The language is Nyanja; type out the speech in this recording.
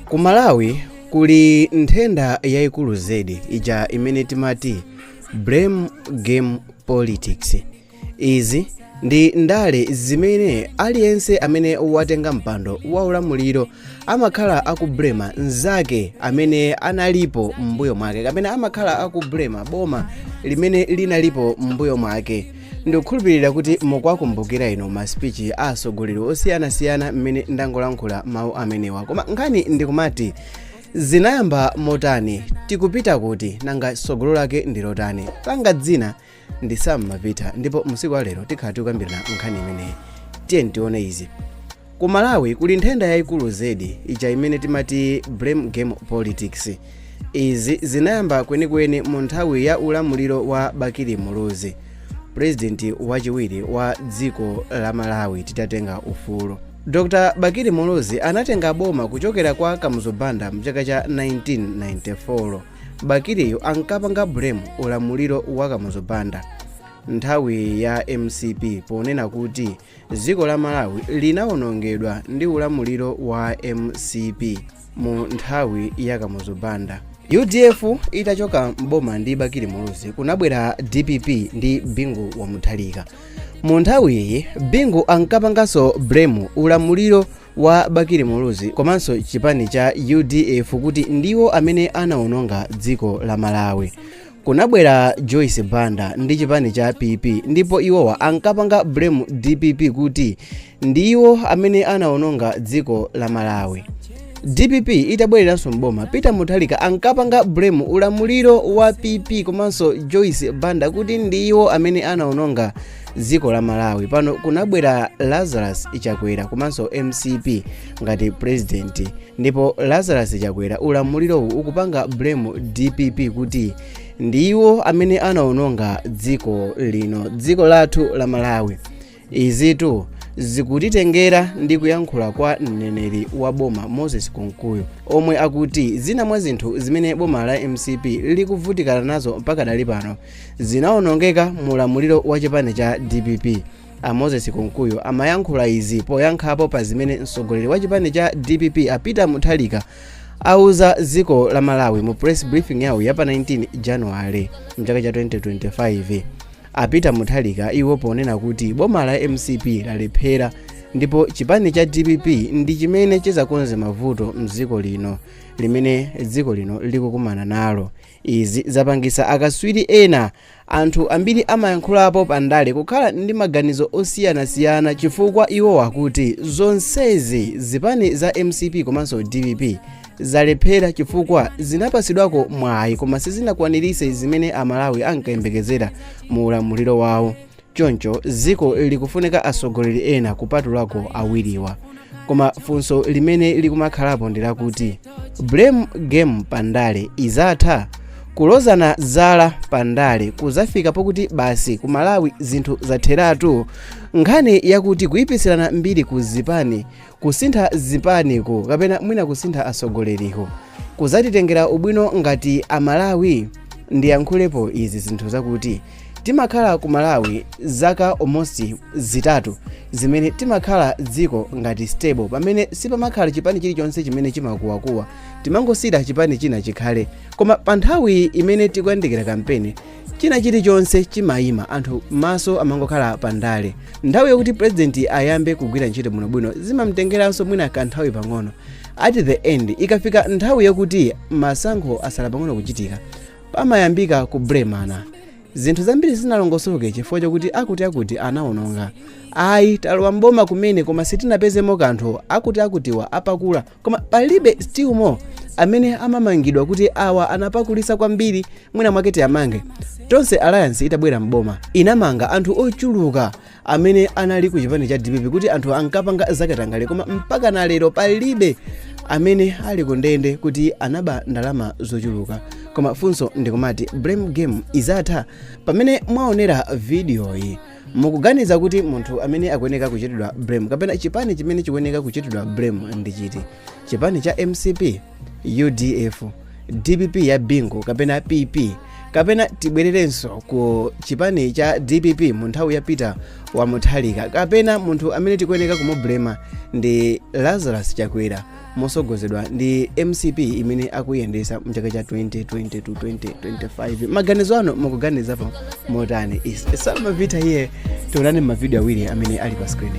Ku Malawi kuli nthenda yayikulu zedi ija imene timati blame game politics. Izi ndi ndale zimene aliyense amene watenga mpando wa ulamuliro amakhala akublema mnzake amene analipo m'mbuyo mwake, kapena amakhala akublema boma limene linalipo m'mbuyo mwake. Ndikukhulupirira kuti mukuwakumbukira inu ma speech a atsogoleri osiyanasiyana mmene ndangolankhula mawu amenewa. Koma nkhani ndikumati, zinayamba motani? Tikupita kuti? Nanga tsogolo lake ndi lotani? Langa dzina ndi Sam Mapita, ndipo msiku wa lero tikhala tikukambirana nkhani imeneyi. Tiye tione izi. Ku Malawi kuli nthenda yayikulu zedi ija imene timati blame game politics. Izi zinayamba kwenikweni mu nthawi ya ulamuliro wa Bakili Muluzi, purezidenti wachiwiri wa dziko la Malawi titatenga ufulu. Dr Bakili Muluzi anatenga boma kuchokera kwa Kamuzu Banda mchaka cha 1994. Bakiliyo ankapanga blame ulamuliro wa Kamuzu Banda nthawi ya MCP, ponena kuti dziko la Malawi linawonongedwa ndi ulamuliro wa MCP mu nthawi ya Kamuzu Banda. UDF itachoka mboma ndi Bakili Muluzi, kunabwera DPP ndi Bingu wa Mutharika. Mu nthawi iyi Bingu ankapanganso blame ulamuliro wa Bakili Muluzi komanso chipani cha UDF kuti ndiwo amene anawononga dziko la Malawi. Kunabwera Joyce Banda ndi chipani cha PP, ndipo iwowa ankapanga blame DPP kuti ndiwo amene anawononga dziko la Malawi. DPP itabwereranso mboma, Peter Mutharika ankapanga blame ulamuliro wa PP komanso Joyce Banda kuti ndiwo amene anawononga dziko la Malawi. Pano kunabwera Lazarus Chakwera komanso MCP ngati president, ndipo Lazarus Chakwera ulamulirowu ukupanga blame DPP kuti ndiwo amene anawononga dziko lino, dziko lathu la Malawi. Izitu zikutitengera ndi kuyankhula kwa mneneri wa boma Moses Kunkuyu, omwe akuti zina mwa zinthu zimene boma la MCP likuvutikana nazo mpaka dali pano zinawonongeka mu ulamuliro wa chipani cha DPP. A Moses Kunkuyu amayankhula izi poyankhapo pa zimene mtsogoleri wa chipani cha DPP a Peter Mutharika auza dziko la Malawi mu press briefing yawo ya pa 19 January mchaka cha 2025. A Peter Mutharika iwo ponena kuti boma la MCP lalephera ndipo chipani cha DPP ndi chimene chizakonze mavuto mdziko lino limene dziko lino likukumana nalo. Izi zapangisa akaswiri ena, anthu ambiri amayankhulapo pandale, kukhala ndi maganizo osiyanasiyana, chifukwa iwo akuti zonsezi zipani za MCP komanso DPP zalephera chifukwa zinapasidwako mwayi koma sizinakwanirise zimene Amalawi ankayembekezera mu ulamuliro wawo. Choncho dziko likufunika atsogoleri ena kupatulako awiriwa. Koma funso limene likumakhalapo ndi lakuti, blame game pandale izatha? Kulozana zala pandale kuzafika pokuti basi ku Malawi zinthu zatheratu? Nkhani yakuti kuyipisirana mbiri ku zipani, kusintha zipaniko kapena mwina kusintha atsogoleriko kuzatitengera ubwino ngati Amalawi? Ndiyankhulepo izi zinthu zakuti timakhala ku Malawi zaka almost 3 zimene timakhala dziko ngati stable, pamene sipamakhala chipani chilichonse chimene chimakuwakuwa, timangosiyira chipani china chikhale. Koma pa nthawi imene tikuyandikira kampeni, china chilichonse chimayima, anthu maso amangokhala pandale. Nthawi yokuti president ayambe kugwira ntchito bwinobwino zimamtengeranso mwina kanthawi pang'ono. At the end, ikafika nthawi yokuti masankho asala pang'ono kuchitika, pamayambika kublemana. Zinthu zambiri zinalongosoke chifukwa chokuti akuti akuti anawononga. Ayi, talowa mboma kumene koma sitinapezemo kanthu, akuti akutiwa apakula, koma palibe still more amene amamangidwa kuti awa anapakulisa kwambiri, mwina mwake tiamange. Tonse Alliance itabwera mboma inamanga anthu ochuluka amene anali ku chipani cha DPP kuti anthu ankapanga zakatangale, koma mpaka na lero palibe amene ali ku ndende kuti anaba ndalama zochuluka. Koma funso ndikumati, blame game izatha? Pamene mwaonera vidiyoyi, mukuganiza kuti munthu amene akuyeneka kuchitidwa blame kapena chipani chimene chikuyeneka kuchitidwa blame ndi chiti? Chipani cha MCP, UDF, DPP ya Bingu kapena PP? Kapena tibwererenso ku chipani cha DPP mu nthawi ya Peter wa Mutharika? Kapena munthu amene tikuyeneka kumublema ndi Lazarus Chakwera mosogozedwa ndi MCP imene akuyendesa mchaka cha 2020 to 2025? Maganizo anu, mukuganizapo motani? Is Samavita here. Tionane mavidiyo awiri amene ali pa screen.